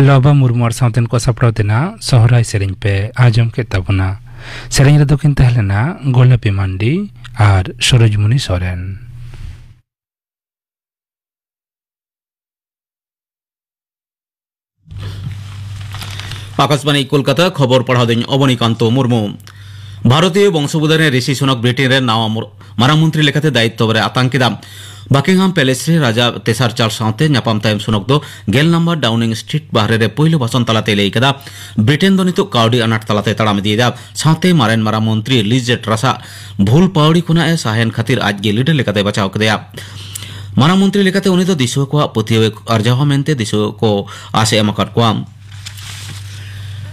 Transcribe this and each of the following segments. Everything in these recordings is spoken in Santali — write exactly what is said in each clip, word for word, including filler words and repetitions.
ᱞᱚᱵᱟ ᱢᱩᱨᱢᱩ ᱟᱨ ᱥᱟᱶᱛᱮᱱ ᱠᱚ ᱥᱟᱯᱲᱟᱣ ᱛᱮᱱᱟᱜ ᱥᱚᱦᱨᱟᱭ ᱥᱮᱨᱮᱧ ᱯᱮ ᱟᱸᱡᱚᱢ ᱠᱮᱫ ᱛᱟᱵᱚᱱᱟ᱾ ᱥᱮᱨᱮᱧ ᱨᱮᱫᱚ ᱠᱤᱱ ᱛᱟᱦᱮᱸ ᱞᱮᱱᱟ ᱜᱳᱞᱟᱯᱤ ᱢᱟᱱᱰᱤ ᱟᱨ ᱥᱩᱨᱚᱡᱽᱢᱩᱱᱤ ᱥᱚᱨᱮᱱ᱾ ᱟᱠᱟᱥᱵᱟᱬᱤ ᱠᱳᱞᱠᱟᱛᱟ, ᱠᱷᱚᱵᱚᱨ ᱯᱟᱲᱦᱟᱣ ᱫᱟᱹᱧ ᱚᱵᱚᱱᱤᱠᱟᱱᱛᱚ ᱢᱩᱨᱢᱩ᱾ ᱵᱷᱟᱨᱚᱛᱤᱭᱚ ᱵᱚᱝᱥᱚᱵᱩᱫᱟᱹ ᱨᱮᱱ ᱨᱤᱥᱤ ᱥᱩᱱᱚᱠ ᱵᱨᱤᱴᱮᱱ ᱨᱮᱱ ᱱᱟᱣᱟ ᱢᱩᱨ-, ᱢᱟᱨᱟᱝ ᱢᱚᱱᱛᱨᱤ ᱞᱮᱠᱟᱛᱮ ᱫᱟᱭᱤᱛᱛᱚ ᱨᱮ ᱟᱛᱟᱝ ᱠᱮᱫᱟ᱾ ᱵᱟᱠᱤᱝᱦᱟᱢ ᱯᱮᱞᱮᱥ ᱨᱮ ᱨᱟᱡᱟ ᱛᱮᱥᱟᱨ ᱪᱟᱨᱞᱥ ᱥᱟᱶᱛᱮ ᱧᱟᱯᱟᱢ ᱛᱟᱭᱚᱢ ᱥᱩᱱᱚᱠ ᱫᱚ ᱜᱮᱞ ᱱᱚᱢᱵᱚᱨ ᱰᱟᱣᱱᱤᱝ ᱥᱴᱨᱤᱴ ᱵᱟᱦᱨᱮ ᱨᱮ ᱯᱳᱭᱞᱳ ᱵᱷᱟᱥᱚᱱ ᱛᱟᱞᱟᱛᱮᱭ ᱞᱟᱹᱭ ᱠᱮᱫᱟ, ᱵᱨᱤᱴᱮᱱ ᱫᱚ ᱱᱤᱛᱚᱜ ᱠᱟᱹᱣᱰᱤ ᱟᱱᱟᱴ ᱛᱟᱞᱟᱛᱮ ᱛᱟᱲᱟᱢ ᱤᱫᱤᱭᱮᱫᱟ᱾ ᱥᱟᱶᱛᱮ ᱢᱟᱨᱮᱱ ᱢᱟᱨᱟᱝ ᱢᱚᱱᱛᱨᱤ ᱞᱤᱡ ᱴᱨᱟᱥᱟᱜ ᱵᱷᱩᱞ ᱯᱟᱹᱣᱲᱤ ᱠᱷᱚᱱᱟᱜ ᱮ ᱥᱟᱦᱮᱱ ᱠᱷᱟᱹᱛᱤᱨ ᱟᱡ ᱜᱮ ᱞᱤᱰᱟᱨ ᱞᱮᱠᱟᱛᱮ ᱵᱟᱪᱷᱟᱣ ᱠᱮᱫᱮᱭᱟ᱾ ᱢᱟᱨᱟᱝ ᱢᱚᱱᱛᱨᱤ ᱞᱮᱠᱟᱛᱮ ᱩᱱᱤ ᱫᱚ ᱫᱤᱥᱩᱣᱟᱹ ᱠᱚᱣᱟᱜ ᱯᱟᱹᱛᱭᱟᱹᱣ ᱮ ᱟᱨᱡᱟᱣᱟ ᱢᱮᱱᱛᱮ ᱫᱤᱥᱩᱣᱟᱹ ᱠᱚ ᱟᱸᱥ ᱮ ᱮᱢ ᱟᱠᱟᱫ ᱠᱚᱣᱟ᱾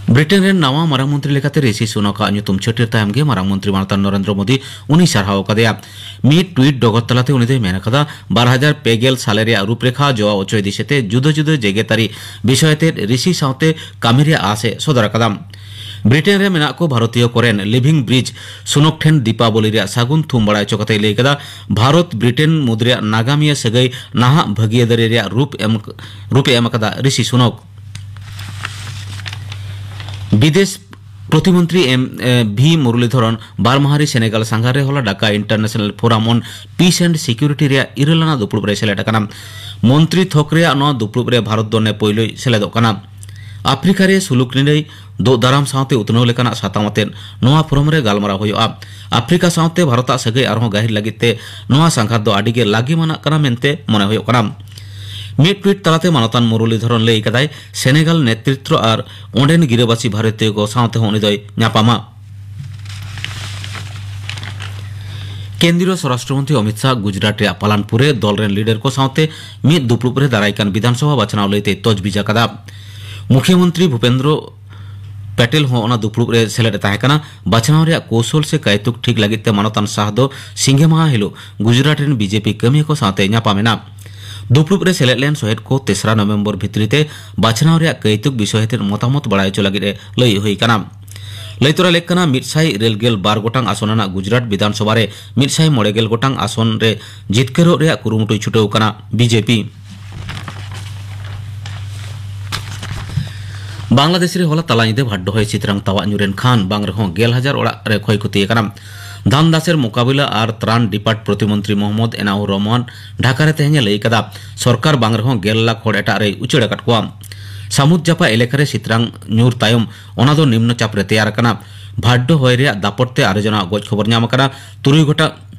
ᱵᱨᱤᱴᱮᱱ ᱨᱮᱱ ᱱᱟᱣᱟ ᱢᱟᱨᱟᱝ ᱢᱚᱱᱛᱨᱤ ᱞᱮᱠᱟᱛᱮ ᱨᱤᱥᱤ ᱥᱩᱱᱟᱠ ᱟᱜ ᱧᱩᱛᱩᱢ ᱪᱷᱟᱹᱴᱭᱟᱹᱨ ᱛᱟᱭᱚᱢ ᱜᱮ ᱢᱟᱨᱟᱝ ᱢᱚᱱᱛᱨᱤ ᱢᱟᱱᱚᱛᱟᱱ ᱱᱚᱨᱮᱱᱫᱨᱚ ᱢᱳᱫᱤ ᱩᱱᱤᱭ ᱥᱟᱨᱦᱟᱣ ᱟᱠᱟᱫᱮᱭᱟ᱾ ᱢᱤᱫ ᱴᱩᱭᱤᱴ ᱰᱚᱜᱚᱨ ᱛᱟᱞᱟᱛᱮ ᱩᱱᱤ ᱫᱚᱭ ᱢᱮᱱ ᱟᱠᱟᱫᱟ, ᱵᱟᱨ ᱦᱟᱡᱟᱨ ᱯᱮ ᱜᱮᱞ ᱥᱟᱞᱮ ᱨᱮᱭᱟᱜ ᱨᱩᱯᱨᱮᱠᱷᱟ ᱡᱚᱣᱟ ᱚᱪᱚᱭ ᱫᱤᱥᱟᱹᱛᱮ ᱡᱩᱫᱟᱹ ᱡᱩᱫᱟᱹ ᱡᱮᱜᱮᱛᱟᱹᱨᱤ ᱵᱤᱥᱚᱭ ᱛᱮ ᱨᱤᱥᱤ ᱥᱟᱶᱛᱮ ᱠᱟᱹᱢᱤ ᱨᱮᱭᱟᱜ ᱟᱸᱥ ᱮ ᱥᱚᱫᱚᱨ ᱟᱠᱟᱫᱟ᱾ ᱵᱨᱤᱴᱮᱱ ᱨᱮ ᱢᱮᱱᱟᱜ ᱠᱚ ᱵᱷᱟᱨᱚᱛᱤᱭᱚ ᱠᱚᱨᱮᱱ ᱞᱤᱵᱷᱤᱝ ᱵᱨᱤᱡᱽ ᱥᱩᱱᱚᱠ ᱴᱷᱮᱱ ᱫᱤᱯᱟᱵᱚᱞᱤ ᱨᱮᱭᱟᱜ ᱥᱟᱹᱜᱩᱱ ᱛᱷᱩᱢ ᱵᱟᱲᱟᱭ ᱦᱚᱪᱚ ᱠᱟᱛᱮᱭ ᱞᱟᱹᱭ ᱠᱮᱫᱟ, ᱵᱷᱟᱨᱚᱛ ᱵᱨᱤᱴᱮᱱ ᱢᱩᱫᱽ ᱨᱮᱭᱟᱜ ᱱᱟᱜᱟᱢᱤᱭᱟᱹ ᱥᱟᱹᱜᱟᱹᱭ ᱱᱟᱦᱟᱜ ᱵᱷᱟᱹᱜᱤᱭᱟᱹᱫᱟᱹᱨᱤ ᱨᱮᱭᱟᱜ ᱨᱩᱯ ᱮᱢ, ᱨᱩᱯ ᱮ ᱮᱢ ᱟᱠᱟᱫᱟ ᱨᱤᱥᱤ ᱥᱩᱱᱚᱠ᱾ ᱵᱤᱫᱮᱥ ᱯᱨᱚᱛᱤᱢᱚᱱᱛᱨᱤ ᱮᱢ, ᱮ, ᱵᱷᱤ ᱢᱩᱨᱞᱤᱫᱷᱚᱨᱚᱱ ᱵᱟᱨ ᱢᱟᱦᱟᱨᱤ ᱥᱮᱱᱮᱜᱟᱞ ᱥᱟᱸᱜᱷᱟᱨ ᱨᱮ ᱦᱚᱞᱟ Dhaka International Forum on Peace and Security ᱨᱮᱭᱟᱜ ᱤᱨᱟᱹᱞ ᱟᱱᱟᱜ ᱫᱩᱯᱲᱩᱵ ᱨᱮ ᱥᱮᱞᱮᱫ ᱟᱠᱟᱱᱟ᱾ ᱢᱚᱱᱛᱨᱤ ᱛᱷᱚᱠ ᱨᱮᱭᱟᱜ ᱱᱚᱣᱟ ᱫᱩᱯᱲᱩᱵ ᱨᱮ ᱵᱷᱟᱨᱚᱛ ᱫᱚ ᱱᱮ ᱯᱳᱭᱞᱳᱭ ᱥᱮᱞᱮᱫᱚᱜ ᱠᱟᱱᱟ᱾ ᱟᱯᱷᱨᱤᱠᱟ ᱨᱮ ᱥᱩᱞᱩᱠ ᱱᱤᱨᱟᱹᱭ ᱫᱳᱜ ᱫᱟᱨᱟᱢ ᱥᱟᱶᱛᱮ ᱩᱛᱱᱟᱹᱣ ᱞᱮᱠᱟᱱᱟᱜ ᱥᱟᱛᱟᱢ ᱟᱛᱮᱫ ᱱᱚᱣᱟ ᱯᱷᱳᱨᱟᱢ ᱨᱮ ᱜᱟᱞᱢᱟᱨᱟᱣ ᱦᱩᱭᱩᱜᱼᱟ᱾ ᱟᱯᱷᱨᱤᱠᱟ ᱥᱟᱶᱛᱮ ᱵᱷᱟᱨᱚᱛᱟᱜ ᱥᱟᱹᱜᱟᱹᱭ ᱟᱨᱦᱚᱸ ᱜᱟᱹᱦᱤᱨ ᱞᱟᱹᱜᱤᱫ ᱛᱮ ᱱᱚᱣᱟ ᱥᱟᱸᱜᱷᱟᱨ ᱫᱚ ᱟᱹᱰᱤ ᱜᱮ ᱞᱟᱹᱜᱤᱢᱟᱱᱟᱜ ᱠᱟᱱᱟ ᱢᱮᱱᱛᱮ ᱢᱚᱱᱮ ᱦᱩᱭᱩᱜ ᱠᱟᱱᱟ᱾ ᱢᱤᱫ ᱴᱩᱭᱤᱴ ᱛᱟᱞᱟᱛᱮ ᱢᱟᱱᱚᱛᱟᱱ ᱢᱩᱨᱚᱞᱤᱫᱷᱚᱨᱚᱱ ᱞᱟᱹᱭ ᱠᱟᱫᱟᱭ, ᱥᱮᱱᱮᱜᱟᱞ ᱱᱮᱛᱨᱤᱛᱵ ᱟᱨ ᱚᱸᱰᱮᱱ ᱜᱤᱨᱟᱹᱵᱟᱹᱥᱤ ᱵᱷᱟᱨᱚᱛᱤᱭᱚ ᱠᱚ ᱥᱟᱶ ᱛᱮᱦᱚᱸ ᱩᱱᱤ ᱫᱚᱭ ᱧᱟᱯᱟᱢᱟ᱾ ᱠᱮᱱᱫᱨᱤᱭᱚ ᱥᱚᱨᱟᱥᱴᱨᱚ ᱢᱚᱱᱛᱨᱤ ᱚᱢᱤᱛ ᱥᱟᱦ ᱜᱩᱡᱽᱨᱟᱴ ᱨᱮᱭᱟᱜ ᱯᱟᱞᱟᱱᱯᱩᱨ ᱨᱮ ᱫᱚᱞ ᱨᱮᱱ ᱞᱤᱰᱟᱨ ᱠᱚ ᱥᱟᱶᱛᱮ ᱢᱤᱫ ᱫᱩᱯᱲᱩᱵ ᱨᱮ ᱫᱟᱨᱟᱭ ᱠᱟᱱ ᱵᱤᱫᱷᱟᱱ ᱥᱚᱵᱷᱟ ᱵᱟᱪᱷᱱᱟᱣ ᱞᱟᱹᱭᱛᱮᱭ ᱛᱚᱡᱽᱵᱤᱡ ᱟᱠᱟᱫᱟ᱾ ᱢᱩᱠᱷᱭᱚᱢᱚᱱᱛᱨᱤ ᱵᱷᱩᱯᱮᱱᱫᱨᱚ ᱯᱮᱴᱮᱞ ᱦᱚᱸ ᱚᱱᱟ ᱫᱩᱯᱲᱩᱵ ᱨᱮ ᱥᱮᱞᱮᱫ ᱮ ᱛᱟᱦᱮᱸ ᱠᱟᱱᱟ᱾ ᱵᱟᱪᱷᱱᱟᱣ ᱨᱮᱭᱟᱜ ᱠᱳᱣᱥᱚᱞ ᱥᱮ ᱠᱟᱭᱛᱩᱠ ᱴᱷᱤᱠ ᱞᱟᱹᱜᱤᱫ ᱛᱮ ᱢᱟᱱᱚᱛᱟᱱ ᱥᱟᱦ ᱫᱚ ᱥᱤᱸᱜᱮ ᱢᱟᱦᱟ ᱦᱤᱞᱳᱜ ᱜᱩᱡᱽᱨᱟᱴ ᱨᱮᱱ ᱵᱤᱡᱮᱯᱤ ᱠᱟᱹᱢᱤᱭᱟᱹ ᱠᱚ ᱥᱟᱶᱛᱮ ᱧᱟᱯᱟᱢ ᱮᱱᱟ᱾ ᱫᱩᱯᱲᱩᱵ ᱨᱮ ᱥᱮᱞᱮᱫ ᱞᱮᱱ ᱥᱚᱦᱮᱫ ᱠᱚ ᱛᱮᱥᱨᱟ ᱱᱚᱵᱷᱮᱢᱵᱚᱨ ᱵᱷᱤᱛᱨᱤ ᱛᱮ ᱵᱟᱪᱷᱱᱟᱣ ᱨᱮᱭᱟᱜ ᱠᱟᱹᱭᱛᱩᱠ ᱵᱤᱥᱚᱭ ᱟᱛᱮ ᱢᱚᱛᱟᱢᱚᱛ ᱵᱟᱲᱟᱭ ᱦᱚᱪᱚ ᱞᱟᱹᱜᱤᱫ ᱮ ᱞᱟᱹᱭ ᱦᱩᱭ ᱠᱟᱱᱟ᱾ ᱞᱟᱹᱭ ᱛᱚᱨᱟ ᱞᱮᱠ ᱠᱟᱱᱟ, ᱢᱤᱫ ᱥᱟᱭ ᱤᱨᱟᱹᱞ ᱜᱮᱞ ᱵᱟᱨ ᱜᱚᱴᱟᱝ ᱟᱥᱚᱱ ᱟᱱᱟᱜ ᱜᱩᱡᱽᱨᱟᱴ ᱵᱤᱫᱷᱟᱱ ᱥᱚᱵᱷᱟ ᱨᱮ ᱢᱤᱫ ᱥᱟᱭ ᱢᱚᱬᱮ ᱜᱮᱞ ᱜᱚᱴᱟᱝ ᱟᱥᱚᱱ ᱨᱮ ᱡᱤᱛᱠᱟᱹᱨᱚᱜ ᱨᱮᱭᱟᱜ ᱠᱩᱨᱩᱢᱩᱴᱩᱭ ᱪᱷᱩᱴᱟᱹᱣ ᱠᱟᱱᱟ ᱵᱤᱡᱮᱯᱤ᱾ ᱵᱟᱝᱞᱟᱫᱮᱥ ᱨᱮ ᱦᱚᱞᱟ ᱛᱟᱞᱟ ᱧᱤᱫᱟᱹ ᱵᱷᱟᱰᱰᱚ ᱦᱚᱭ ᱥᱤᱛᱨᱟᱝ ᱛᱟᱣᱟᱜ ᱧᱩᱨᱮᱱ ᱠᱷᱟᱱ ᱵᱟᱝ ᱨᱮᱦᱚᱸ ᱜᱮᱞ ᱦᱟᱡᱟᱨ ᱚᱲᱟᱜ ᱨᱮ ᱠᱷᱚᱭ ᱠᱷᱚᱛᱤ ᱟᱠᱟᱱᱟ᱾ ᱫᱷᱟᱱ ᱫᱟᱥᱮᱨ ᱢᱳᱠᱟᱵᱤᱞᱟ ᱟᱨ ᱛᱨᱟᱱ ᱰᱤᱯᱟᱨᱴ ᱯᱨᱚᱛᱤᱢᱚᱱᱛᱨᱤ ᱢᱚᱦᱚᱢᱢᱚᱫᱽ ᱮᱱᱟᱣᱩᱨ ᱨᱚᱦᱢᱟᱱ ᱰᱷᱟᱠᱟ ᱨᱮ ᱛᱮᱦᱮᱧ ᱮ ᱞᱟᱹᱭ ᱠᱟᱫᱟ, ᱥᱚᱨᱠᱟᱨ ᱵᱟᱝ ᱨᱮᱦᱚᱸ ᱜᱮᱞ ᱞᱟᱠᱷ ᱦᱚᱲ ᱮᱴᱟᱜ ᱨᱮᱭ ᱩᱪᱟᱹᱲ ᱟᱠᱟᱫ ᱠᱚᱣᱟ᱾ ᱥᱟᱹᱢᱩᱫ ᱡᱟᱯᱟ ᱮᱞᱟᱠᱟ ᱨᱮ ᱥᱤᱛᱨᱟᱝ ᱧᱩᱨ ᱛᱟᱭᱚᱢ ᱚᱱᱟ ᱫᱚ ᱱᱤᱢᱱᱚ ᱪᱟᱯ ᱨᱮ ᱛᱮᱭᱟᱨ ᱟᱠᱟᱱᱟ᱾ ᱵᱷᱟᱰᱰᱚ ᱦᱚᱭ ᱨᱮᱭᱟᱜ ᱫᱟᱯᱚᱴ ᱛᱮ ᱟᱨᱮ ᱡᱚᱱᱟᱜ ᱜᱚᱡ ᱠᱷᱚᱵᱚᱨ ᱧᱟᱢ ᱟᱠᱟᱱᱟ᱾ ᱛᱩᱨᱩᱭ ᱜᱚᱴᱟᱝ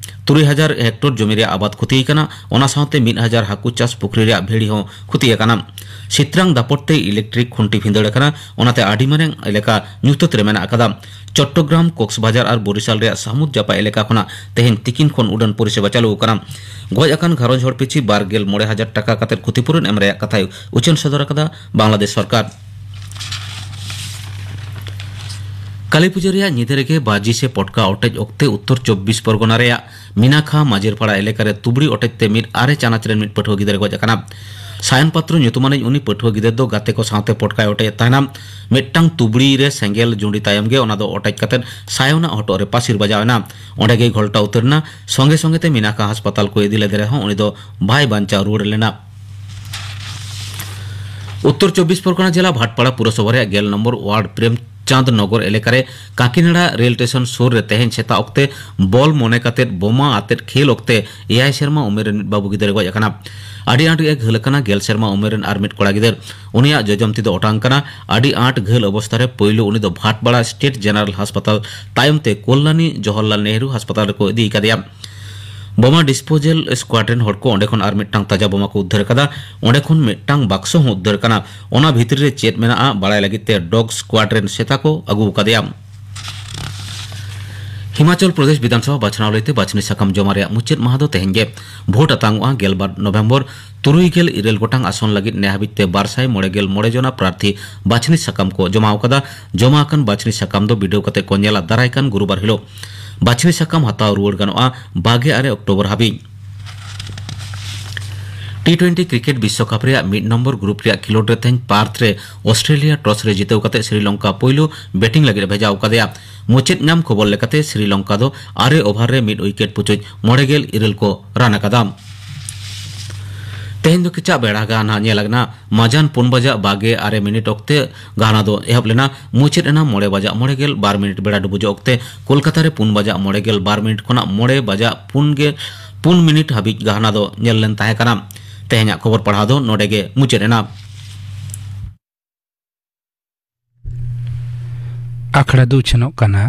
ᱛᱩᱨᱩᱭ ᱦᱟᱡᱟᱨ ᱦᱮᱠᱴᱚᱨ ᱡᱚᱢᱤ ᱨᱮᱭᱟᱜ ᱟᱵᱟᱫ ᱠᱷᱚᱛᱤ ᱟᱠᱟᱱᱟ᱾ ᱚᱱᱟ ᱥᱟᱶᱛᱮ ᱢᱤᱫ ᱦᱟᱡᱟᱨ ᱦᱟᱹᱠᱩ ᱪᱟᱥ ᱯᱩᱠᱷᱨᱤ ᱨᱮᱭᱟᱜ ᱵᱷᱤᱲᱤ ᱦᱚᱸ ᱠᱷᱚᱛᱤ ᱟᱠᱟᱱᱟ᱾ ᱥᱤᱛᱨᱟᱝ ᱫᱟᱯᱚᱴ ᱛᱮ ᱤᱞᱮᱠᱴᱨᱤᱠ ᱠᱷᱩᱱᱴᱤ ᱵᱷᱤᱸᱫᱟᱹᱲ ᱟᱠᱟᱱᱟ, ᱚᱱᱟᱛᱮ ᱟᱹᱰᱤ ᱢᱟᱨᱟᱝ ᱮᱞᱟᱠᱟ ᱧᱩᱛᱟᱹᱛ ᱨᱮ ᱢᱮᱱᱟᱜ ᱟᱠᱟᱫᱟ᱾ ᱪᱚᱴᱴᱚᱜᱨᱟᱢ, ᱠᱚᱠᱥᱵᱟᱡᱟᱨ ᱟᱨ ᱵᱚᱨᱤᱥᱟᱞ ᱨᱮᱭᱟᱜ ᱥᱟᱹᱢᱩᱫ ᱡᱟᱯᱟᱜ ᱮᱞᱟᱠᱟ ᱠᱷᱚᱱᱟᱜ ᱛᱮᱦᱮᱧ ᱛᱤᱠᱤᱱ ᱠᱷᱚᱱ ᱩᱰᱟᱹᱱ ᱯᱚᱨᱤᱥᱮᱵᱟ ᱪᱟᱹᱞᱩ ᱟᱠᱟᱱᱟ᱾ ᱜᱚᱡ ᱟᱠᱟᱱ ᱜᱷᱟᱨᱚᱸᱡᱽ ᱦᱚᱲ ᱯᱤᱪᱷᱤ ᱵᱟᱨ ᱜᱮᱞ ᱢᱚᱬᱮ ᱦᱟᱡᱟᱨ ᱴᱟᱠᱟ ᱠᱟᱛᱮ ᱠᱷᱚᱛᱤᱯᱩᱨᱚᱱ ᱮᱢ ᱨᱮᱭᱟᱜ ᱠᱟᱛᱷᱟᱭ ᱩᱪᱷᱟᱹᱱ ᱥᱚᱫᱚᱨ ᱟᱠᱟᱫᱟ ᱵᱟᱝᱞᱟᱫᱮᱥ ᱥᱚᱨᱠᱟᱨ᱾ ᱠᱟᱹᱞᱤ ᱯᱩᱡᱟᱹ ᱨᱮᱭᱟᱜ ᱧᱤᱫᱟᱹ ᱨᱮᱜᱮ ᱵᱟᱹᱡᱤ ᱥᱮ ᱯᱚᱴᱠᱟ ᱚᱴᱮᱡ ᱚᱠᱛᱮ ᱩᱛᱛᱚᱨ ᱪᱚᱵᱵᱤᱥ ᱯᱚᱨᱜᱚᱱᱟ ᱨᱮᱭᱟᱜ ᱢᱤᱱᱟᱠᱷᱟ ᱢᱟᱡᱷᱤᱨᱯᱟᱲᱟ ᱮᱞᱟᱠᱟ ᱨᱮ ᱛᱩᱵᱲᱤ ᱚᱴᱮᱡ ᱛᱮ ᱢᱤᱫ ᱟᱨᱮ ᱪᱟᱱᱟᱪ ᱨᱮᱱ ᱢᱤᱫ ᱯᱟᱹᱴᱷᱩᱣᱟᱹ ᱜᱤᱫᱽᱨᱟᱹ ᱜᱚᱡ ᱟᱠᱟᱱᱟ᱾ ᱥᱟᱭᱚᱱ ᱯᱟᱛᱨᱚ ᱧᱩᱛᱩᱢᱟᱱᱤᱡ ᱩᱱᱤ ᱯᱟᱹᱴᱷᱩᱣᱟᱹ ᱜᱤᱫᱽᱨᱟᱹ ᱫᱚ ᱜᱟᱛᱮ ᱠᱚ ᱥᱟᱶᱛᱮ ᱯᱚᱴᱠᱟᱭ ᱚᱴᱮᱡ ᱮᱫ ᱛᱟᱦᱮᱱᱟ᱾ ᱢᱤᱫᱴᱟᱝ ᱛᱩᱵᱲᱤ ᱨᱮ ᱥᱮᱸᱜᱮᱞ ᱡᱩᱸᱰᱤ ᱛᱟᱭᱚᱢ ᱜᱮ ᱚᱱᱟ ᱫᱚ ᱚᱴᱮᱡ ᱠᱟᱛᱮ ᱥᱟᱭᱚᱱᱟᱜ ᱦᱚᱴᱚᱜ ᱨᱮ ᱯᱟᱹᱥᱤᱨ ᱵᱟᱡᱟᱣ ᱮᱱᱟ᱾ ᱚᱸᱰᱮ ᱜᱮᱭ ᱜᱷᱚᱞᱴᱟᱣ ᱩᱛᱟᱹᱨ ᱮᱱᱟ᱾ ᱥᱚᱸᱜᱮ ᱥᱚᱸᱜᱮ ᱛᱮ ᱢᱤᱱᱟᱠᱷᱟ ᱦᱟᱥᱯᱟᱛᱟᱞ ᱠᱚ ᱤᱫᱤ ᱞᱮᱫᱮ ᱨᱮᱦᱚᱸ ᱩᱱᱤ ᱫᱚ ᱵᱟᱭ ᱵᱟᱧᱪᱟᱣ ᱨᱩᱣᱟᱹᱲ ᱞᱮᱱᱟ᱾ ᱩᱛᱛᱚᱨ ᱪᱚᱵᱵᱤᱥ ᱯᱚᱨᱜᱚᱱᱟ ᱡᱮᱞᱟ ᱵᱷᱟᱴᱯᱟᱲᱟ ᱯᱩᱨᱚᱥᱚᱵᱷᱟ ᱨᱮᱭᱟᱜ ᱜᱮᱞ ᱱᱚᱢᱵᱚᱨ ᱣᱟᱨᱰ ᱯᱨᱮᱢᱪᱟᱸᱫᱽ ᱱᱚᱜᱚᱨ ᱮᱞᱟᱠᱟ ᱨᱮ ᱠᱟᱸᱠᱤᱱᱟᱲᱟ ᱨᱮᱞ ᱥᱴᱮᱥᱚᱱ ᱥᱩᱨ ᱨᱮ ᱛᱮᱦᱮᱧ ᱥᱮᱛᱟᱜ ᱚᱠᱛᱮ ᱵᱚᱞ ᱢᱚᱱᱮ ᱠᱟᱛᱮ ᱵᱳᱢᱟ ᱟᱛᱮᱫ ᱠᱷᱮᱞ ᱚᱠᱛᱮ ᱮᱭᱟᱭ ᱥᱮᱨᱢᱟ ᱩᱢᱮᱨ ᱨᱮᱱ ᱢᱤᱫ ᱵᱟᱹᱵᱩ ᱜᱤᱫᱽᱨᱟᱹ ᱜᱚᱡ ᱟᱠᱟᱱᱟ᱾ ᱟᱹᱰᱤ ᱟᱸᱴ ᱜᱮ ᱜᱷᱟᱹᱞ ᱟᱠᱟᱱᱟ ᱜᱮᱞ ᱥᱮᱨᱢᱟ ᱩᱢᱮᱨ ᱨᱮᱱ ᱟᱨ ᱢᱤᱫ ᱠᱚᱲᱟ ᱜᱤᱫᱟᱹᱨ᱾ ᱩᱱᱤᱭᱟᱜ ᱡᱚᱡᱚᱢ ᱛᱤ ᱫᱚ ᱚᱴᱟᱝ ᱠᱟᱱᱟ᱾ ᱟᱹᱰᱤ ᱟᱸᱴ ᱜᱷᱟᱹᱞ ᱚᱵᱚᱥᱛᱟ ᱨᱮ ᱯᱳᱭᱞᱳ ᱩᱱᱤ ᱫᱚ ᱵᱷᱟᱴᱯᱟᱲᱟ ᱥᱴᱮᱴ ᱡᱮᱱᱟᱨᱟᱞ ᱦᱟᱥᱯᱟᱛᱟᱞ, ᱛᱟᱭᱚᱢ ᱛᱮ ᱠᱚᱞᱞᱟᱱᱤ ᱡᱚᱦᱚᱨᱞᱟᱞ ᱱᱮᱦᱨᱩ ᱦᱟᱥᱯᱟᱛᱟᱞ ᱨᱮᱠᱚ ᱤᱫᱤ ᱠᱟᱫᱮᱭᱟ᱾ ᱵᱳᱢᱟ ᱰᱤᱥᱯᱳᱡᱟᱞ ᱥᱠᱣᱟᱰ ᱨᱮᱱ ᱦᱚᱲ ᱠᱚ ᱚᱸᱰᱮ ᱠᱷᱚᱱ ᱟᱨ ᱢᱤᱫᱴᱟᱝ ᱛᱟᱡᱟ ᱵᱳᱢᱟ ᱠᱚ ᱩᱫᱽᱫᱷᱟᱹᱨ ᱠᱟᱫᱟ᱾ ᱚᱸᱰᱮ ᱠᱷᱚᱱ ᱢᱤᱫᱴᱟᱝ ᱵᱟᱠᱥᱚ ᱦᱚᱸ ᱩᱫᱽᱫᱷᱟᱹᱨ ᱠᱟᱱᱟ᱾ ᱚᱱᱟ ᱵᱷᱤᱛᱨᱤ ᱨᱮ ᱪᱮᱫ ᱢᱮᱱᱟᱜᱼᱟ, ᱵᱟᱲᱟᱭ ᱞᱟᱹᱜᱤᱫ ᱛᱮ ᱰᱚᱜᱽ ᱥᱠᱣᱟᱰ ᱨᱮᱱ ᱥᱮᱛᱟ ᱠᱚ ᱟᱹᱜᱩ ᱟᱠᱟᱫᱮᱭᱟ᱾ ᱦᱤᱢᱟᱪᱚᱞ ᱯᱨᱚᱫᱮᱥ ᱵᱤᱫᱷᱟᱱᱥᱚᱵᱷᱟ ᱵᱟᱪᱷᱱᱟᱣ ᱞᱟᱹᱭᱛᱮ ᱵᱟᱪᱷᱱᱤ ᱥᱟᱠᱟᱢ ᱡᱚᱢᱟ ᱨᱮᱭᱟᱜ ᱢᱩᱪᱟᱹᱫ ᱢᱟᱦᱟ ᱫᱚ ᱛᱮᱦᱮᱧ ᱜᱮ᱾ ᱵᱷᱳᱴ ᱟᱛᱟᱝᱚᱜᱼᱟ ᱜᱮᱞᱵᱟᱨ ᱱᱚᱵᱷᱮᱢᱵᱚᱨ᱾ ᱛᱩᱨᱩᱭ ᱜᱮᱞ ᱤᱨᱟᱹᱞ ᱜᱚᱴᱟᱝ ᱟᱥᱚᱱ ᱞᱟᱹᱜᱤᱫ ᱱᱮ ᱦᱟᱹᱵᱤᱡ ᱛᱮ ᱵᱟᱨ ᱥᱟᱭ ᱢᱚᱬᱮ ᱜᱮᱞ ᱢᱚᱬᱮ ᱡᱚᱱᱟ ᱯᱨᱟᱨᱛᱷᱤ ᱵᱟᱪᱷᱱᱤ ᱥᱟᱠᱟᱢ ᱠᱚ ᱡᱚᱢᱟ ᱟᱠᱟᱫᱟ᱾ ᱡᱚᱢᱟ ᱟᱠᱟᱱ ᱵᱟᱪᱷᱱᱤ ᱥᱟᱠᱟᱢ ᱫᱚ ᱵᱤᱰᱟᱹᱣ ᱠᱟᱛᱮ ᱠᱚ ᱧᱮᱞᱟ ᱫᱟᱨᱟᱭ ᱠᱟᱱ ᱜᱩᱨᱩᱵᱟᱨ ᱦᱤᱞᱳᱜ᱾ ᱵᱟᱪᱷᱱᱤ ᱥᱟᱠᱟᱢ ᱦᱟᱛᱟᱣ ᱨᱩᱣᱟᱹᱲ ᱜᱟᱱᱚᱜᱼᱟ ᱵᱟᱜᱮ ᱟᱨᱮ ᱚᱠᱴᱳᱵᱚᱨ ᱦᱟᱹᱵᱤᱡ᱾ ᱴᱤ ᱴᱩᱭᱮᱱᱴᱤ ᱠᱨᱤᱠᱮᱴ ᱵᱤᱥᱥᱚᱠᱟᱯ ᱨᱮᱭᱟᱜ ᱢᱤᱫ ᱱᱚᱢᱵᱚᱨ ᱜᱨᱩᱯ ᱨᱮᱭᱟᱜ ᱠᱷᱮᱞᱳᱰ ᱨᱮ ᱛᱮᱦᱮᱧ ᱯᱟᱨᱛᱷ ᱨᱮ ᱚᱥᱴᱨᱮᱞᱤᱭᱟ ᱴᱚᱥ ᱨᱮ ᱡᱤᱛᱟᱹᱣ ᱠᱟᱛᱮ ᱥᱨᱤᱞᱚᱝᱠᱟ ᱯᱳᱭᱞᱳ ᱵᱮᱴᱤᱝ ᱞᱟᱹᱜᱤᱫ ᱮ ᱵᱷᱮᱡᱟ ᱟᱠᱟᱫᱮᱭᱟ᱾ ᱢᱩᱪᱟᱹᱫ ᱧᱟᱢ ᱠᱷᱚᱵᱚᱨ ᱞᱮᱠᱟᱛᱮ ᱥᱨᱤᱞᱚᱝᱠᱟ ᱫᱚ ᱟᱨᱮ ᱳᱵᱷᱟᱨ ᱨᱮ ᱢᱤᱫ ᱩᱭᱠᱮᱴ ᱯᱩᱪᱩᱡ ᱢᱚᱬᱮ ᱜᱮᱞ ᱤᱨᱟᱹᱞ ᱠᱚ ᱨᱟᱱ ᱟᱠᱟᱫᱟ᱾ ᱛᱮᱦᱮᱧ ᱫᱚ ᱠᱮᱪᱟᱜ ᱵᱮᱲᱟ ᱜᱟᱦᱱᱟ ᱧᱮᱞ ᱟᱠᱟᱱᱟ ᱢᱟᱡᱟᱱ ᱯᱩᱱ ᱵᱟᱡᱟᱜ ᱵᱟᱜᱮ ᱟᱨᱮ ᱢᱤᱱᱤᱴ ᱚᱠᱛᱮ ᱜᱟᱦᱱᱟ ᱫᱚ ᱮᱦᱚᱵ ᱞᱮᱱᱟ, ᱢᱩᱪᱟᱹᱫ ᱮᱱᱟ ᱢᱚᱬᱮ ᱵᱟᱡᱟᱜ ᱢᱚᱬᱮ ᱜᱮᱞ ᱵᱟᱨ ᱢᱤᱱᱤᱴ ᱵᱮᱲᱟ ᱰᱩᱵᱩᱡᱚᱜ ᱚᱠᱛᱮ ᱠᱳᱞᱠᱟᱛᱟ ᱨᱮ ᱯᱩᱱ ᱵᱟᱡᱟᱜ ᱢᱚᱬᱮ ᱜᱮᱞ ᱵᱟᱨ ᱢᱤᱱᱤᱴ ᱠᱷᱚᱱᱟᱜ ᱢᱚᱬᱮ ᱵᱟᱡᱟᱜ ᱯᱩᱱ ᱜᱮ ᱯᱩᱱ ᱢᱤᱱᱤᱴ ᱦᱟᱹᱵᱤᱡ ᱜᱟᱦᱱᱟ ᱫᱚ ᱧᱮᱞ ᱞᱮᱱ ᱛᱟᱦᱮᱸ ᱠᱟᱱᱟ᱾ ᱛᱮᱦᱮᱧᱟᱜ ᱠᱷᱚᱵᱚᱨ ᱯᱟᱲᱦᱟᱣ ᱫᱚ ᱱᱚᱰᱮ ᱜᱮ ᱢᱩᱪᱟᱹᱫ ᱮᱱᱟ᱾ ᱟᱠᱷᱲᱟ ᱫᱚ ᱩᱪᱷᱟᱹᱱᱚᱜ ᱠᱟᱱᱟ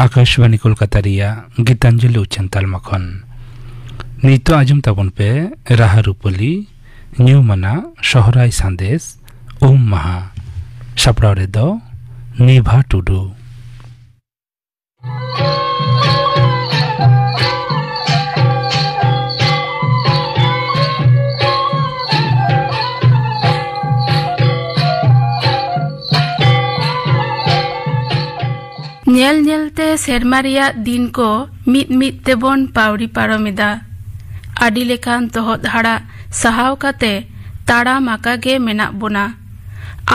ᱟᱠᱟᱥᱵᱟᱱᱤ ᱠᱳᱞᱠᱟᱛᱟ ᱨᱮᱭᱟᱜ ᱜᱤᱛᱟᱧᱡᱚᱞᱤ ᱩᱪᱷᱟᱹᱱ ᱛᱟᱞᱢᱟ ᱠᱷᱚᱱ᱾ ᱱᱤᱛᱚᱜ ᱟᱸᱡᱚᱢ ᱛᱟᱵᱚᱱ ᱯᱮ ᱨᱟᱦᱟ ᱨᱩᱯᱟᱹᱞᱤ, ᱧᱩᱢ ᱟᱱᱟᱜ ᱥᱚᱦᱨᱟᱭ ᱥᱟᱸᱫᱮᱥ, ᱩᱢ ᱢᱟᱦᱟ᱾ ᱥᱟᱯᱲᱟᱣ ᱨᱮᱫᱚ ᱱᱤᱵᱷᱟ ᱴᱩᱰᱩ᱾ ᱧᱮᱞ ᱧᱮᱞᱛᱮ ᱥᱮᱨᱢᱟ ᱨᱮᱭᱟᱜ ᱫᱤᱱ ᱠᱚ ᱢᱤᱫ ᱢᱤᱫ ᱛᱮᱵᱚᱱ ᱯᱟᱹᱣᱲᱤ ᱯᱟᱨᱚᱢ ᱮᱫᱟ᱾ ᱟᱹᱰᱤ ᱞᱮᱠᱟᱱ ᱛᱚᱦᱚᱫ ᱦᱟᱲᱟᱜ ᱥᱟᱦᱟᱣ ᱠᱟᱛᱮ ᱛᱟᱲᱟᱢ ᱟᱠᱟ ᱜᱮ ᱢᱮᱱᱟᱜ ᱵᱚᱱᱟ᱾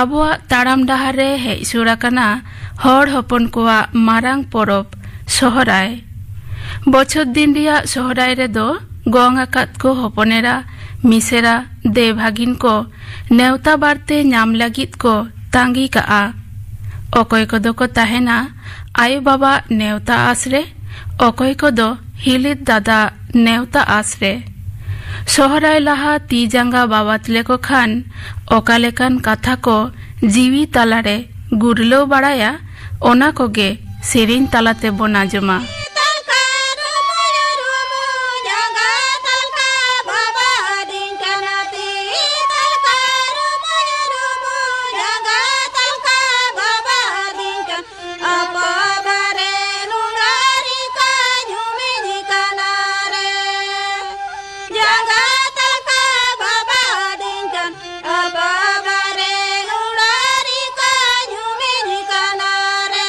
ᱟᱵᱚᱣᱟᱜ ᱛᱟᱲᱟᱢ ᱰᱟᱦᱟᱨ ᱨᱮ ᱦᱮᱡ ᱥᱩᱨ ᱟᱠᱟᱱᱟ ᱦᱚᱲ ᱦᱚᱯᱚᱱ ᱠᱚᱣᱟᱜ ᱢᱟᱨᱟᱝ ᱯᱚᱨᱚᱵᱽ ᱥᱚᱦᱨᱟᱭ᱾ ᱵᱚᱪᱷᱚᱨ ᱫᱤᱱ ᱨᱮᱭᱟᱜ ᱥᱚᱦᱨᱟᱭ ᱨᱮᱫᱚ ᱜᱚᱝ ᱟᱠᱟᱫ ᱠᱚ ᱦᱚᱯᱚᱱᱮᱨᱟ, ᱢᱤᱥᱮᱨᱟ, ᱫᱮᱣ ᱵᱷᱟᱹᱜᱤᱱ ᱠᱚ ᱱᱮᱣᱛᱟ ᱵᱟᱨᱛᱮ ᱧᱟᱢ ᱞᱟᱹᱜᱤᱫ ᱠᱚ ᱛᱟᱸᱜᱤ ᱠᱟᱜᱼᱟ᱾ ᱚᱠᱚᱭ ᱠᱚᱫᱚ ᱠᱚ ᱛᱟᱦᱮᱱᱟ ᱟᱭᱳ ᱵᱟᱵᱟ ᱱᱮᱣᱛᱟ ᱟᱥ ᱨᱮ, ᱚᱠᱚᱭ ᱠᱚᱫᱚ ᱦᱤᱞᱤᱛ ᱫᱟᱫᱟ ᱱᱮᱣᱛᱟ ᱟᱥ ᱨᱮ᱾ ᱥᱚᱦᱨᱟᱭ ᱞᱟᱦᱟ ᱛᱤ ᱡᱟᱸᱜᱟ ᱵᱟᱵᱟᱛ ᱞᱮᱠᱚ ᱠᱷᱟᱱ ᱚᱠᱟ ᱞᱮᱠᱟᱱ ᱠᱟᱛᱷᱟ ᱠᱚ ᱡᱤᱣᱤ ᱛᱟᱞᱟᱨᱮ ᱜᱩᱨᱞᱟᱹᱣ ᱵᱟᱲᱟᱭᱟ, ᱚᱱᱟ ᱠᱚᱜᱮ ᱥᱮᱨᱮᱧ ᱛᱟᱞᱟ ᱛᱮᱵᱚᱱ ᱟᱸᱡᱚᱢᱟ᱾ ᱟᱯᱟ ᱵᱟᱨᱮ ᱱᱩᱰᱟᱨᱤ ᱠᱟ ᱧᱩᱢᱤᱧ ᱠᱟᱱᱟ ᱨᱮ᱾ ᱡᱟᱸᱜᱟ ᱛᱟᱞᱠᱟ ᱵᱟᱵᱟ ᱫᱤᱧ ᱠᱟᱱ, ᱟᱯᱟ ᱵᱟᱨᱮ ᱱᱩᱰᱟᱨᱤ ᱠᱟ ᱧᱩᱢᱤᱧ ᱠᱟᱱᱟ ᱨᱮ᱾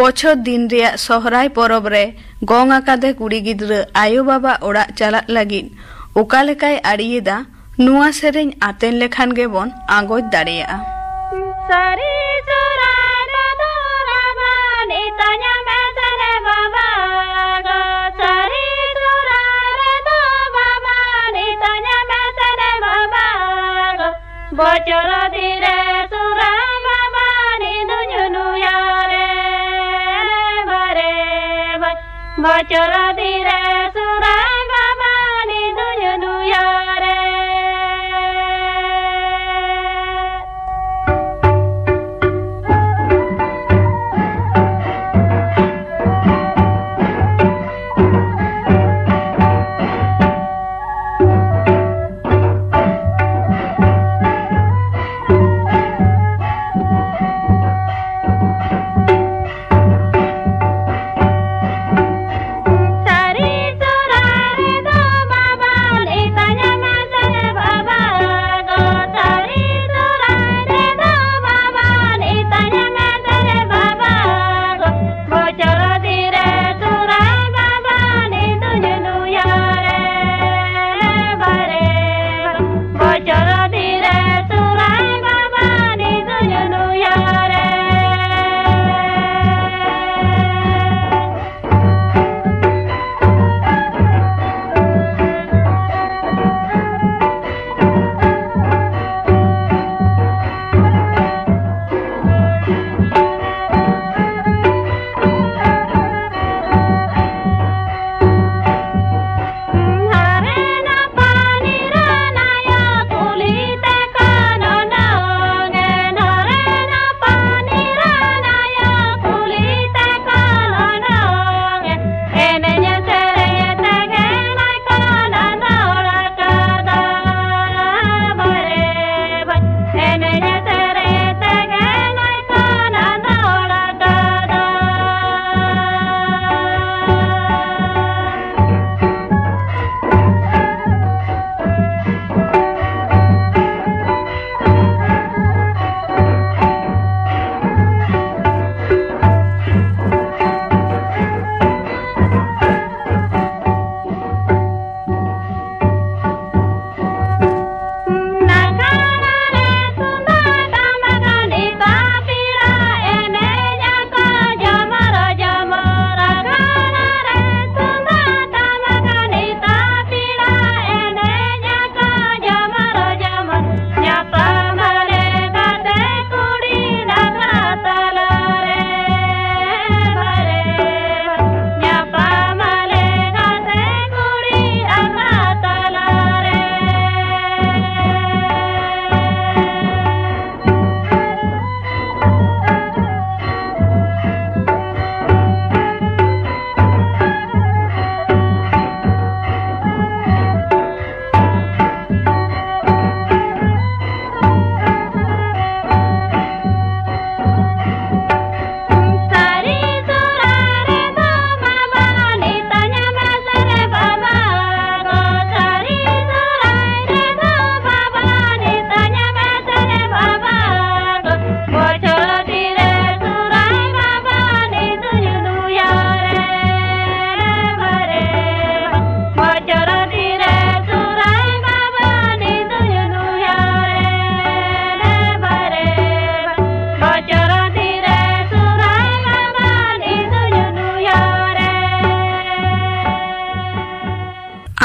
ᱵᱚᱪᱷᱚᱨ ᱫᱤᱱ ᱨᱮᱭᱟᱜ ᱥᱚᱦᱨᱟᱭ ᱯᱚᱨᱚᱵᱽ ᱨᱮ ᱜᱚᱝ ᱟᱠᱟᱫᱮ ᱠᱩᱲᱤ ᱜᱤᱫᱽᱨᱟᱹ ᱟᱭᱳ ᱵᱟᱵᱟ ᱚᱲᱟᱜ ᱪᱟᱞᱟᱜ ᱞᱟᱹᱜᱤᱫ ᱚᱠᱟ ᱞᱮᱠᱟᱭ ᱟᱲᱮᱭᱮᱫᱟ, ᱱᱚᱣᱟ ᱥᱮᱨᱮᱧ ᱟᱛᱮᱱ ᱞᱮᱠᱷᱟᱱ ᱜᱮᱵᱚᱱ ᱟᱸᱜᱚᱪ ᱫᱟᱲᱮᱭᱟᱜᱼᱟ᱾ ᱥᱟᱹᱨᱤ ᱥᱚᱦᱨᱟᱭ ᱨᱮᱫᱚ ᱨᱟᱵᱟᱱ ᱤᱛᱟᱹ ᱧᱟᱢᱮ ᱥᱮᱱᱮ ᱵᱟᱵᱟ ᱜᱚ᱾ ᱥᱟᱹᱨᱤ ᱥᱚᱦᱨᱟᱭ ᱨᱮᱫᱚ ᱵᱟᱵᱟᱱ ᱤᱛᱟᱹ ᱧᱟᱢᱮ ᱥᱮᱱᱮ ᱵᱟᱵᱟ ᱜᱚ᱾ ᱵᱚᱪᱷᱚᱨ ᱫᱤᱱ ᱨᱮ ᱥᱚᱦᱨᱟᱭ ᱵᱟᱵᱟᱱ ᱤᱫᱩᱧ ᱱᱩᱭᱟᱨᱮ ᱵᱟᱨᱮ ᱵᱟᱨ᱾ ᱵᱚᱪᱷᱚᱨ ᱫᱤᱱ ᱨᱮ ᱥᱚᱦᱨᱟᱭ ᱵᱟᱵᱟᱱ ᱤᱫᱩᱧ ᱱᱩᱭᱟᱨᱮ᱾ ᱥᱟᱹᱨᱤ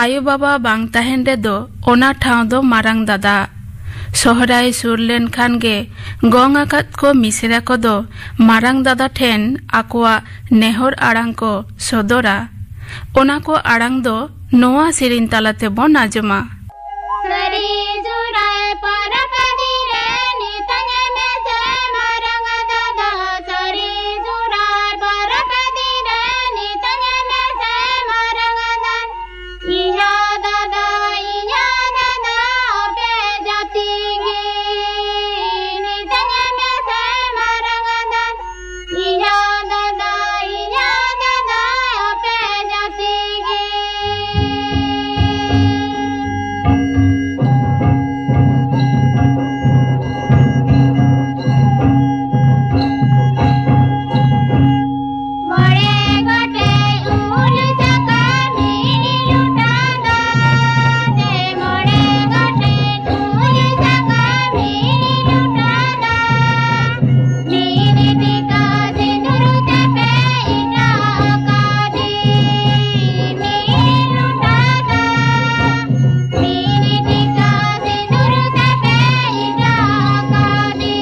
ᱟᱭᱳ ᱵᱟᱵᱟ ᱵᱟᱝ ᱛᱟᱦᱮᱱ ᱨᱮᱫᱚ ᱚᱱᱟ ᱴᱷᱟᱶ ᱫᱚ ᱢᱟᱨᱟᱝ ᱫᱟᱫᱟ᱾ ᱥᱚᱦᱨᱟᱭ ᱥᱩᱨ ᱞᱮᱱᱠᱷᱟᱱ ᱜᱮ ᱜᱚᱝ ᱟᱠᱟᱫ ᱠᱚ ᱢᱤᱥᱨᱟ ᱠᱚᱫᱚ ᱢᱟᱨᱟᱝ ᱫᱟᱫᱟ ᱴᱷᱮᱱ ᱟᱠᱚᱣᱟᱜ ᱱᱮᱦᱚᱨ ᱟᱲᱟᱝ ᱠᱚ ᱥᱚᱫᱚᱨᱟ᱾ ᱚᱱᱟ ᱠᱚ ᱟᱲᱟᱝ ᱫᱚ ᱱᱚᱣᱟ ᱥᱮᱨᱮᱧ ᱛᱟᱞᱟ ᱛᱮᱵᱚᱱ ᱟᱸᱡᱚᱢᱟ᱾ ᱥᱟᱹᱨᱤ ᱥᱚᱦᱨᱟᱭ ᱯᱚᱨᱚᱵᱽ ᱫᱤᱱ ᱨᱮ ᱱᱤᱛᱟᱹᱧ ᱢᱮᱥᱮ ᱢᱟᱨᱟᱝ ᱫᱟᱫᱟ, ᱥᱟᱹᱨᱤ ᱥᱚᱦᱨᱟᱭ ᱯᱚᱨᱚᱵᱽ ᱫᱤᱱ ᱨᱮ ᱱᱤᱛᱟᱹᱧ ᱢᱮᱥᱮ ᱢᱟᱨᱟᱝ ᱫᱟᱫᱟ᱾ ᱤᱧᱟᱹᱜ ᱫᱟᱫᱟ, ᱤᱧᱟᱹᱜ ᱫᱟᱫᱟ, ᱟᱯᱮ ᱡᱟᱹᱛᱤ ᱜᱮ ᱱᱤᱛᱟᱹᱧ ᱢᱮᱥᱮ ᱢᱟᱨᱟᱝ ᱫᱟᱫᱟ᱾ ᱤᱧᱟᱹᱜ ᱫᱟᱫᱟ, ᱤᱧᱟᱹᱜ ᱫᱟᱫᱟ, ᱟᱯᱮ ᱡᱟᱹᱛᱤ ᱜᱮ᱾ ᱢᱚᱬᱮ ᱜᱚᱴᱮᱡ ᱩᱞ ᱥᱟᱠᱟᱢ ᱢᱤᱫ ᱞᱚᱴᱟ ᱫᱟᱜ ᱛᱮ, ᱢᱚᱬᱮ ᱜᱚᱴᱮᱡ ᱩᱞ ᱥᱟᱠᱟᱢ ᱢᱤᱫ ᱞᱚᱴᱟ ᱫᱟᱜ᱾ ᱢᱤᱫ ᱴᱤᱠᱟ ᱥᱤᱸᱫᱩᱨ ᱛᱮᱯᱮ ᱤᱴᱟ ᱟᱠᱟᱫᱤ᱾ ᱢᱤᱫ ᱞᱚᱴᱟ ᱫᱟᱜ, ᱢᱤᱫ ᱴᱤᱠᱟ ᱥᱤᱸᱫᱩᱨ ᱛᱮᱯᱮ ᱤᱴᱟ ᱟᱠᱟᱫᱤ᱾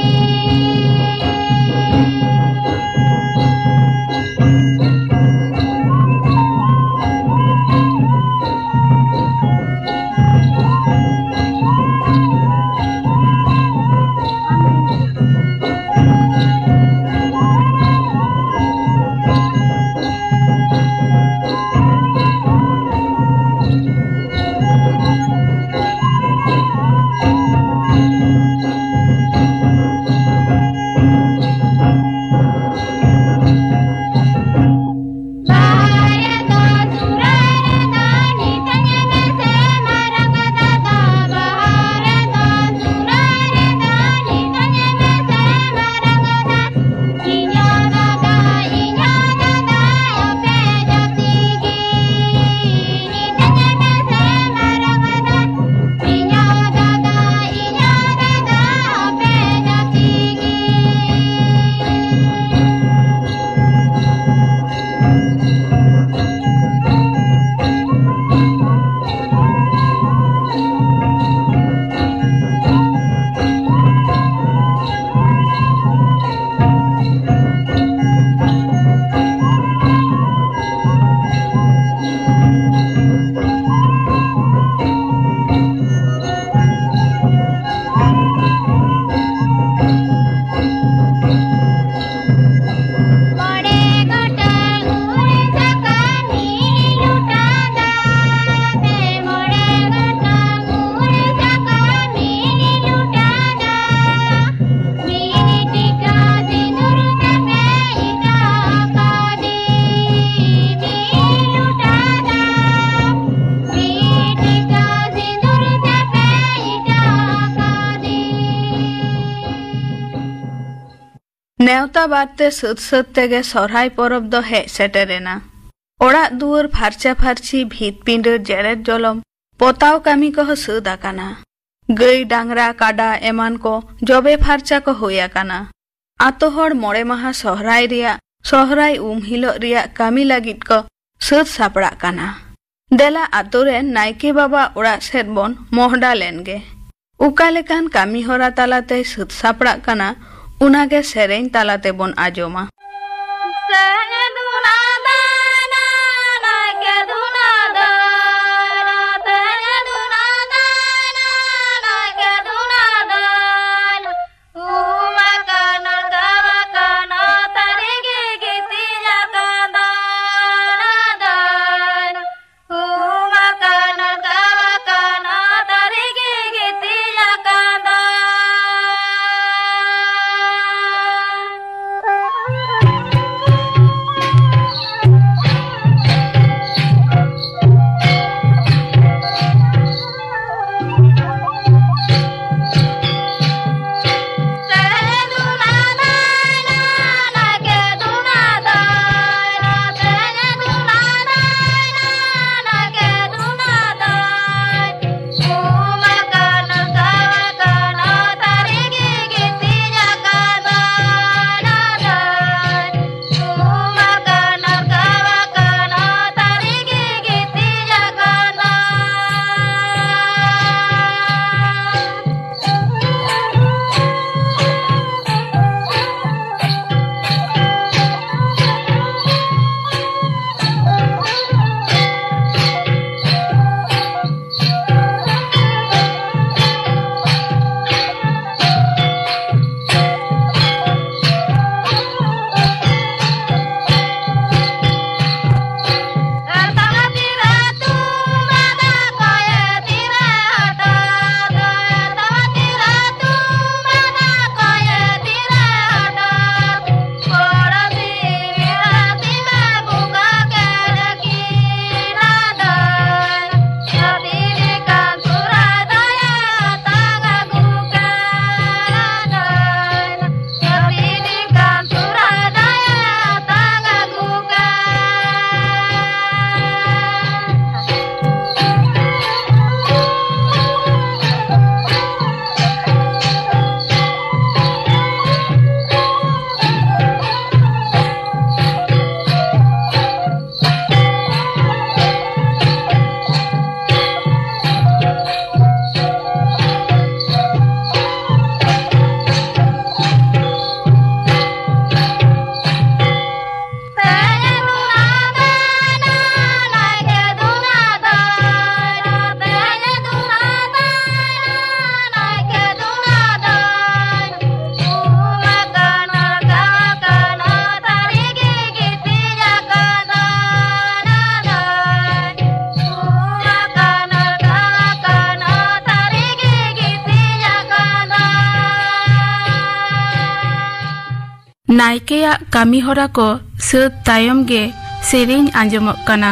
ᱵᱟᱦᱟ ᱨᱮᱫᱚ ᱥᱚᱦᱨᱟᱭ ᱨᱮᱫᱚ ᱱᱤᱛᱟᱹᱧ ᱢᱮᱥᱮ ᱢᱟᱨᱟᱝ ᱫᱟᱫᱟ, ᱵᱟᱦᱟ ᱨᱮᱫᱚ ᱥᱚᱦᱨᱟᱭ ᱨᱮᱫᱚ ᱱᱤᱛᱟᱹᱧ ᱢᱮᱥᱮ ᱱᱮᱣᱛᱟ ᱵᱟᱨᱛᱮ ᱥᱟᱹᱛ ᱥᱟᱹᱛ ᱛᱮᱜᱮ ᱥᱚᱦᱨᱟᱭ ᱯᱚᱨᱚᱵᱽ ᱫᱚ ᱦᱮᱡ ᱥᱮᱴᱮᱨᱮᱱᱟ᱾ ᱚᱲᱟᱜ ᱫᱩᱣᱟᱹᱨ ᱯᱷᱟᱨᱪᱟ ᱯᱷᱟᱨᱪᱤ, ᱵᱷᱤᱛ ᱯᱤᱸᱰᱟᱹ ᱡᱮᱨᱮᱫ ᱡᱚᱞᱚᱢ, ᱯᱚᱛᱟᱣ ᱠᱟᱹᱢᱤ ᱠᱚᱦᱚᱸ ᱥᱟᱹᱛ ᱟᱠᱟᱱᱟ᱾ ᱜᱟᱹᱭ, ᱰᱟᱝᱨᱟ, ᱠᱟᱰᱟ ᱮᱢᱟᱱ ᱠᱚ ᱡᱚᱵᱮ ᱯᱷᱟᱨᱪᱟ ᱠᱚ ᱦᱩᱭ ᱟᱠᱟᱱᱟ᱾ ᱟᱛᱳ ᱦᱚᱲ ᱢᱚᱬᱮ ᱢᱟᱦᱟ ᱥᱚᱦᱨᱟᱭ ᱨᱮᱭᱟᱜ, ᱥᱚᱦᱨᱟᱭ ᱩᱢ ᱦᱤᱞᱳᱜ ᱨᱮᱭᱟᱜ ᱠᱟᱹᱢᱤ ᱞᱟᱹᱜᱤᱫ ᱠᱚ ᱥᱟᱹᱛ ᱥᱟᱯᱲᱟᱜ ᱠᱟᱱᱟ᱾ ᱫᱮᱞᱟ ᱟᱛᱳ ᱨᱮᱱ ᱱᱟᱭᱠᱮ ᱵᱟᱵᱟ ᱚᱲᱟᱜ ᱥᱮᱫ ᱵᱚᱱ ᱢᱚᱦᱰᱟ ᱞᱮᱱ ᱜᱮ᱾ ᱚᱠᱟ ᱞᱮᱠᱟᱱ ᱠᱟᱹᱢᱤ ᱦᱚᱨᱟ ᱛᱟᱞᱟᱛᱮᱭ ᱥᱟᱹᱛ ᱥᱟᱯᱲᱟᱜ ᱠᱟᱱᱟ, ᱚᱱᱟᱜᱮ ᱥᱮᱨᱮᱧ ᱛᱟᱞᱟ ᱛᱮᱵᱚᱱ ᱟᱸᱡᱚᱢᱟ᱾ ᱱᱟᱭᱠᱮᱭᱟᱜ ᱠᱟᱹᱢᱤ ᱦᱚᱨᱟ ᱠᱚ ᱥᱟᱹᱛ ᱛᱟᱭᱚᱢ ᱜᱮ ᱥᱮᱨᱮᱧ ᱟᱸᱡᱚᱢᱚᱜ ᱠᱟᱱᱟ᱾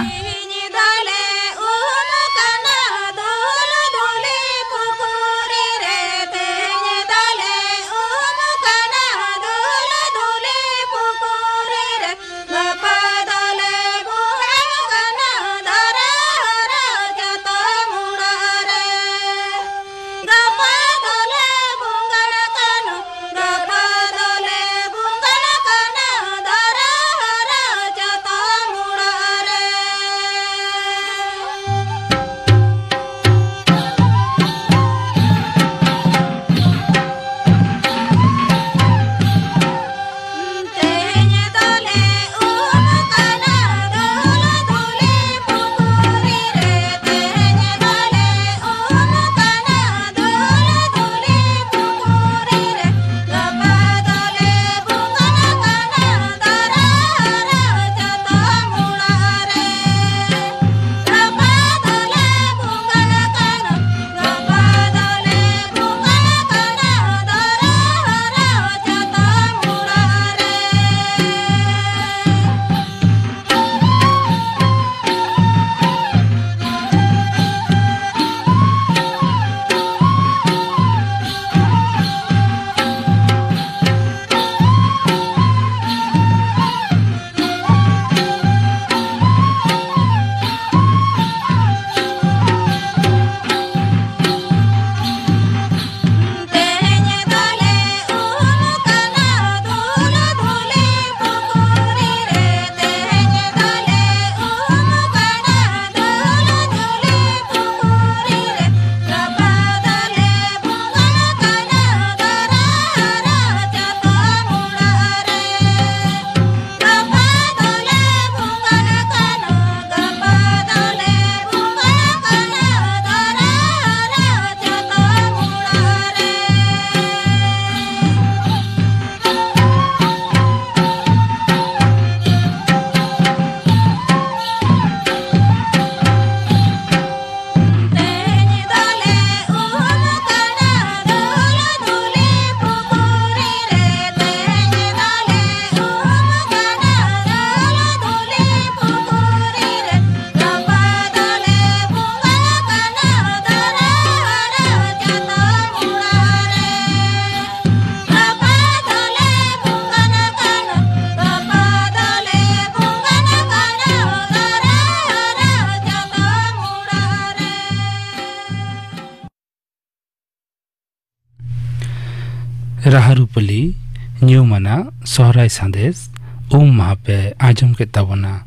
ᱨᱟᱦᱟᱨᱩᱯᱟᱹᱞᱤ ᱧᱩᱢᱟᱱᱟᱜ ᱥᱚᱦᱨᱟᱭ ᱥᱟᱸᱫᱮᱥ ᱩᱢ ᱢᱟᱦᱟ ᱯᱮ ᱟᱸᱡᱚᱢ ᱠᱮᱫ ᱛᱟᱵᱚᱱᱟ᱾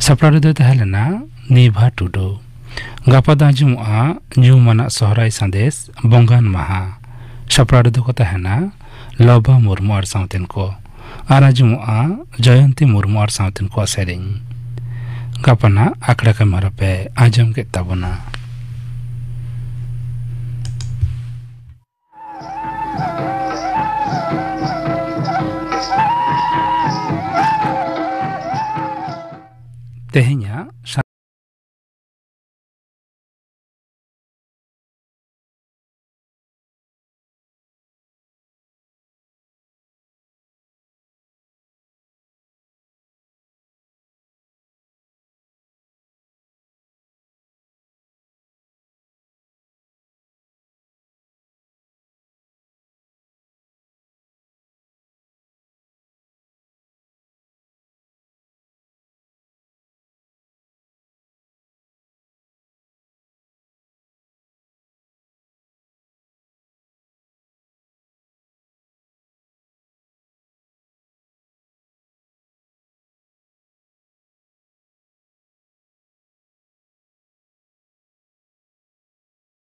ᱥᱟᱯᱲᱟᱣ ᱨᱮᱫᱚᱭ ᱛᱟᱦᱮᱸ ᱞᱮᱱᱟ ᱱᱤᱵᱷᱟ ᱴᱩᱰᱩ᱾ ᱜᱟᱯᱟ ᱫᱚ ᱟᱸᱡᱚᱢᱚᱜᱼᱟ ᱧᱩᱢᱟᱱᱟᱜ ᱥᱚᱦᱨᱟᱭ ᱥᱟᱸᱫᱮᱥ ᱵᱚᱸᱜᱟᱱ ᱢᱟᱦᱟ᱾ ᱥᱟᱯᱲᱟᱣ ᱨᱮᱫᱚ ᱠᱚ ᱛᱟᱦᱮᱱᱟ ᱞᱚᱵᱟ ᱢᱩᱨᱢᱩ ᱟᱨ ᱥᱟᱶᱛᱮᱱ ᱠᱚ᱾ ᱟᱨ ᱟᱸᱡᱚᱢᱚᱜᱼᱟ ᱡᱚᱭᱚᱱᱛᱤ ᱢᱩᱨᱢᱩ ᱟᱨ ᱥᱟᱶᱛᱮᱱ ᱠᱚᱣᱟᱜ ᱥᱮᱨᱮᱧ᱾ ᱜᱟᱯᱟᱱᱟᱜ ᱟᱠᱷᱲᱟ ᱠᱟᱹᱢᱤᱦᱚᱨᱟ ᱯᱮ ᱟᱸᱡᱚᱢ ᱠᱮᱫ ᱛᱟᱵᱚᱱᱟ᱾ ᱛᱮᱦᱮᱧᱟᱜ